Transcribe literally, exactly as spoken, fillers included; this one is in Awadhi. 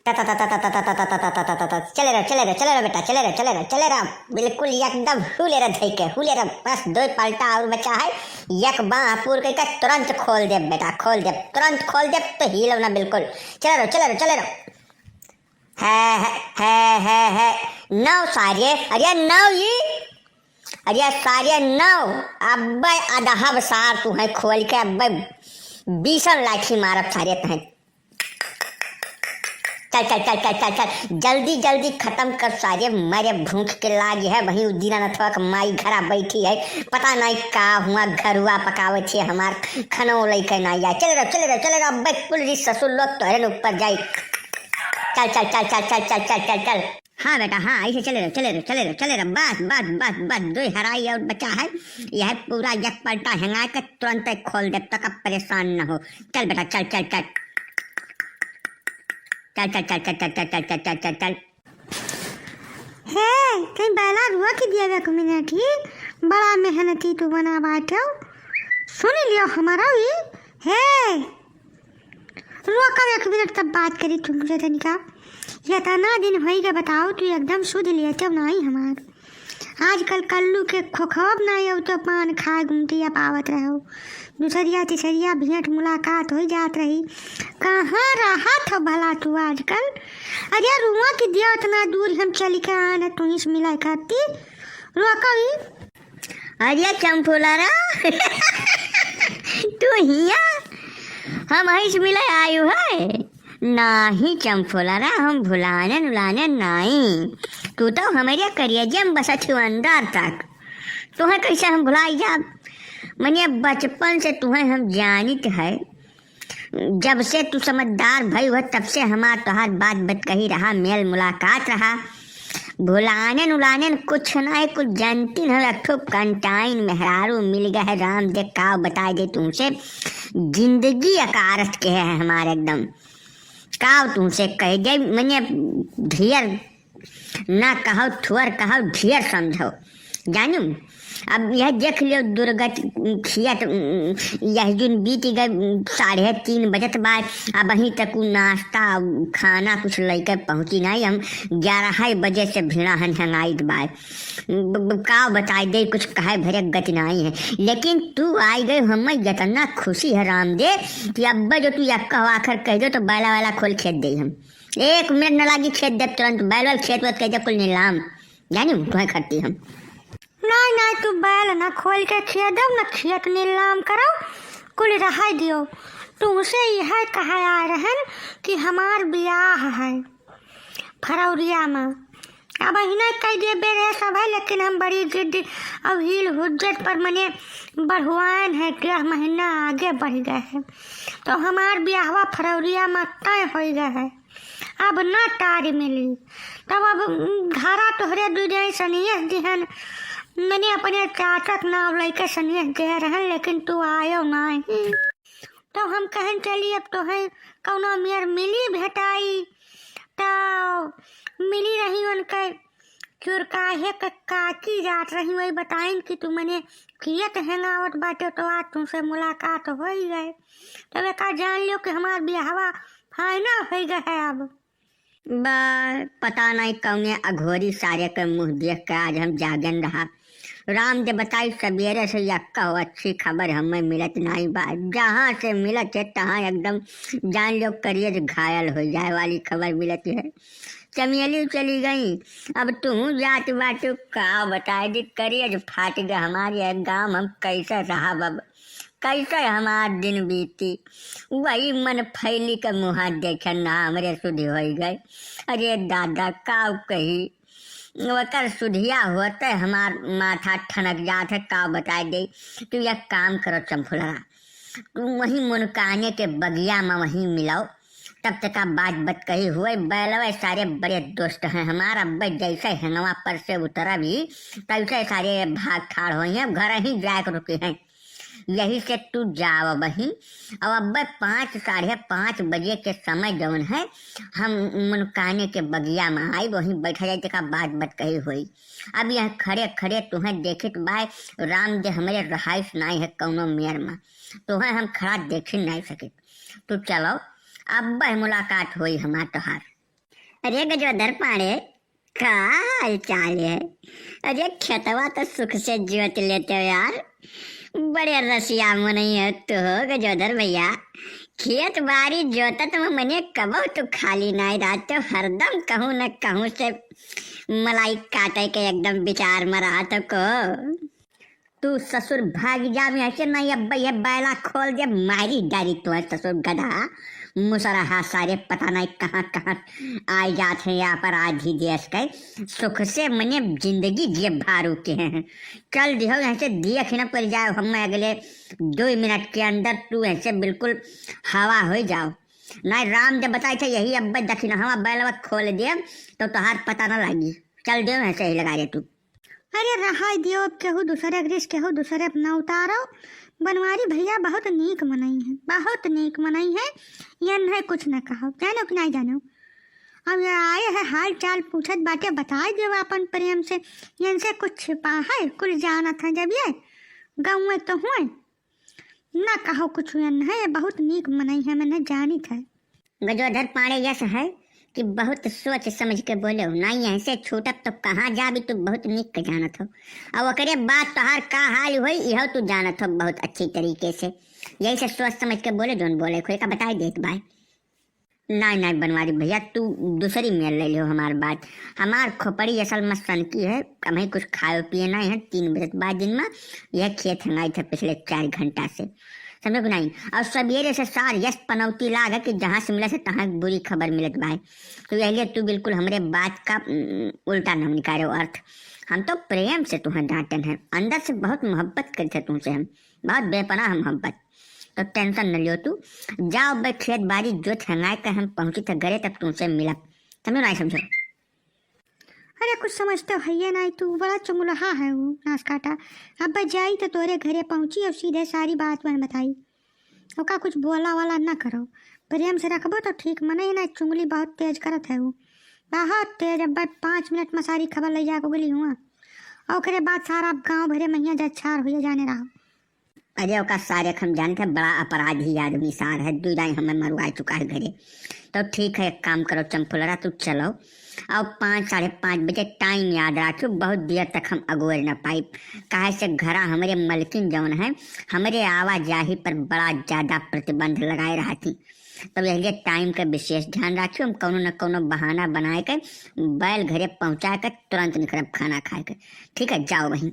चले रहो, चले रहो, चले रहो बेटा, चले रहो, चले रहो, चले रहो, बिल्कुल एकदम हुले रहो धई के, हुले रहो। बस दो पलटा और बचा है, एक बाँह पूर करके तुरंत खोल देब बेटा, खोल देब, तुरंत खोल देब, तो हिलो ना बिल्कुल। चले रहो, चले रहो, चले रहो। है, है, है, है, है, नौ सारे, अरे नौ ई, अरे सारे नौ, अब्बे अदहब सार तुहैं खोल के, अब्बे बीसन लाठी मारब सारे तुहैं। चल, चल, चल, चल, चल, चल, जल्दी, जल्दी खतम कर सारे, मरे भूख के लागी है। वहीं उ दीनानाथवा के माई घरा बैठी है, पता नहीं का हुआ, घरुआ पकावत है हमार खनो लइके ना आया। चले रहो, चले रहो, चले रहो, अब्बे कुल री ससुर लोग तोहरे न ऊपर जाई। चल, चल, चल, चल। हाँ बेटा, हाँ, ऐसे चले रहो, चले रहो, चले रहो, चले रहो, बस, बस, बस, बस, दो हराई और बचा है, यह पूरा एक पलटा हेंगा के तुरंत खोल देब, तो कब परेशान न हो। चल बेटा, चल, चल, चल। चल, चल, चल। हे, कहीं बैला रुआ के दिया एक मिनट ही, बड़ा मेहनती तू बना बाटे। सुन लियो हमारा भी। हे, रुआ कब एक मिनट तब बात करी तुमसे तनिका। ये इतना दिन होई गए बताओ, तू एकदम सुध लिया चब नहीं हमार। आजकल कल्लू के खोखब ना, अब तो पान खाए घूमतिया पावत रहो। दूसरिया तीसरिया भेंट मुलाकात हो जात रही। कहाँ रहत हो भला तू आजकल? अरे रुआ के दिया उतना दूर हम चली के आन तुहिस मिला खाती। रुआ कभी। अरे चंफुलरा, तू हिया हम हिस मिले आयु है? नाही चंफुलरा, हम भुलाने नुलाने नाही। तू तो हमरे करियजे में बसत हो अंदर तक। तुहैं कैसे हम भुलाई जाब? मने बचपन से तुहैं हम जानित है। जब से तू समझदार भई हो, तब से हमार तोहार बात बतकही रहा, मेल मुलाकात रहा। भुलाने नुलाने कुछ ना है, कुछ जानती न हो। एक ठो कंटाइन मेहरारू मिल गए है राम दे, का बताए दे तुमसे। जिंदगी अकारथ के है हमार एकदम। का तुमसे कह दे, मने ढेर ना कहो, थोर कहो, ढेर समझो, जानू। अब यह देख लियो दुर्गत खियत, यह जुन बीत गए, साढ़े तीन बजत बा, अब अहीं तक उ नाश्ता, खाना कुछ लइके पहुँची नाहीं। हम ग्यारह बजे से भिड़ा हन हंगाइत बा। ब-, ब-, का बताई दे, कुछ कहे भरे गति नाहीं है। लेकिन तू आई गए, हमें इतना खुशी है राम दे कि अब्बे जो तू यक्का हो आखिर कह दो तो बैला वैला खोल खेत दे हम। एक मिनट न लागी, खेत देब तुरंत, बैल वैल खेत वेत कह दे कुल नीलाम। जानी तुहैं खरती हम। नाहीं, नाहीं, तू बैल न खोल के खेत देब, न खेत नीलाम करो, कुल रहाई दियो। तुमसे यह कहा आ रहन कि हमार बियाह है फरवरिया में। अब अहिना कह दिए बेरे सब है, लेकिन हम बड़ी जिद और हील हुज्जत पर मने बढ़ुआन है कि यह महीना आगे बढ़ गए है। तो हमार बियाहवा फरवरिया में तय हो गए है। अब ना टारी मिली। तब अब घरा तोहरे दू जने सनियस दिहन, मने अपने चाचा के नाव लइके सनियस दे रहन, लेकिन तू आयो नाही। तो हम कहन चली, अब तोहे कौनो मेर मिली भेटाई, तो मिली रही उनके चुरकाहे के काकी जात रही, वही बताइन कि तू मने कियत हेंगावत बाटे, तो आज तुमसे मुलाकात हो ही गए। तब एका जान लियो कि हमार बियाहवा final हो गए है अब। बा, पता नहीं कौने अघोरी सारे के मुँह देख के आज हम जागन रहा। राम दे बताई सबेरे से यक्का हो अच्छी खबर हमें मिलत नहीं बा। जहाँ से मिलत है तहाँ एकदम जान लो करेज घायल हो जाए वाली खबर मिलत है। चमेली चली गई, अब तू जात बाटू का बताए दी, करेज फाट गए हमारे गाँव, हम कैसे रहब अब। कैसे हमार दिन बीती, वही मन फैली के मुँहा देखे ना हमरे सुधि होई गए। अरे दादा, का कही, ओकर सुधिया होते हमार माथा ठनक जात है, का बताए दे। तू एक काम करो चंफुलरा, तू वहीं मुनकाने के बगिया में वहीं मिलो, तब तक आप बात बत कही हुए। बैलवे सारे बड़े दोस्त हैं हमार, अब्बे जैसे हेंगवा पर से उतरब ही, तैसे सारे भाग ठाड़ होई हैं, घर ही जाए के रुके हैं। यही से तू जाओ बही। अब अब्बे पाँच, साढ़े पाँच बजे के समय जौन है, हम मुनकाने के बगिया में आई, वहीं बैठा जाए, तेका बात बत कही होई। अब यह खड़े खड़े तुहें देखित बाय, राम दे हमरे रहाइश नाई है कौनो मेर में, तुहें हम खड़ा देखी नाई सकित। तू चलो, अब्बे मुलाकात होई हमार तोहार। अरे गजोधर पांड़े, का हाल चाल है? अरे खेतवा तो सुख से जोत लेते हो यार। बड़े रसिया मनई है तू हो गजोधर भैया। खेत बारी जोतत में मने कबहु तू खाली नाई रहते हो, हरदम कहूँ न कहूँ से मलाई काटे के एकदम विचार में रहत हो को। तू ससुर भाग जा यहाँ से, नहीं अब ये बैला खोल दे, मारी डारी तू है ससुर गधा, मुसरहा सारे पता नहीं कहाँ कहाँ आए जात हैं यहाँ पर आधी देश के। सुख से मने जिंदगी जिए भारू के हैं। चल दिहो यहाँ से, दिए खिना पड़ जाए हम अगले दो मिनट के अंदर तू यहाँ से बिल्कुल हवा हो जाओ। नहीं राम जब बताए थे यही अब दक्षिण हवा बैलवा खोल दे तो तोहार पता ना लागी। चल दियो यहाँ से ही लगा दे तू। अरे रहाई दियो, अब केहू दूसरे के रिस, केहू दूसरे पे ना उतारो। बनवारी भैया बहुत नीक मनई है, बहुत नीक मनई है। ये नहीं कुछ न कहो, जानो कि नहीं जानो। अब ये आए है हाल चाल पूछत बाटे, बताई दियो अपन प्रेम से। इनसे कुछ छिपा है, कुल जानत है जब ये गाँव में तो हुए। ना कहो कुछ ये नहीं, बहुत नीक मनई है, मैंने जानित है। गजोधर पांड़े यस है कि बहुत सोच समझ के बोले हो, ना यहाँ से छूटब तो कहाँ जाबी, तू बहुत नीक के जानत हो। और ओकरे बाद तोहार का हाल होई, इहो तू जानत हो बहुत अच्छी तरीके से। यही से सोच समझ के बोले, जोन बोले खोए का बताई देत बाय। नाई, नाई बनवारी भैया, तू दूसरी मेर ले लियो हमार बात। हमार खोपड़ी असल में सनकी है, कभी कुछ खाए पिए नाई है, तीन बजे के बाद दिन में यह खेत हंगाई था पिछले चार घंटा से, समझो कि नाई? और सवेरे से सार यस पनौती लाग है कि जहाँ से मिला से तहाँ एक बुरी खबर मिलत बाय। तो यह लिए तू बिल्कुल हमरे बात का, उम, उल्टा नाम निकाले अर्थ। हम तो प्रेम से तुम्हें डांटन है, अंदर से बहुत मोहब्बत करते तुमसे हम, बहुत बेपनाह मोहब्बत। तो टेंशन न लियो तू, जाओ बे खेत बारी जोत हंगाए के हम पहुँची थे घरे तब तुमसे मिलब, समझो नाई समझो? अरे कुछ समझते हो है ये नाई, तू बड़ा चुंगलहा है वो नास काटा। अब बस जाई तो तोरे घरे पहुँची और सीधे सारी बात बहन बताई। ओका कुछ बोला वाला ना करो, प्रेम से रखबो तो ठीक। मने ही ना चुंगली बहुत तेज करत है वो, बहुत तेज। अब बस पाँच मिनट में सारी खबर ले जाके गली हुआ, और ओकरे बाद सारा गाँव भरे मैया जच्छार हुए जाने रहो। अरे ओका सारे हम जानते हैं, बड़ा अपराधी आदमी सार है, दू दाई हमें मरुआ चुका है घरे। तो ठीक है, एक काम करो चंपुलरा, तू चलो और पाँच, साढ़े पाँच बजे टाइम याद रखियो, बहुत देर तक हम अगोर न पाइब, काहे से घरा हमरे मलकिन जौन है, हमरे आवाजाही पर बड़ा ज्यादा प्रतिबंध लगाए रहती। तो यह लिए टाइम का विशेष ध्यान रखियो, हम कौनो न कौनो बहाना बनाए के बैल घरे पहुँचा के तुरंत निकलब खाना खाए के। ठीक है, जाओ वहीं।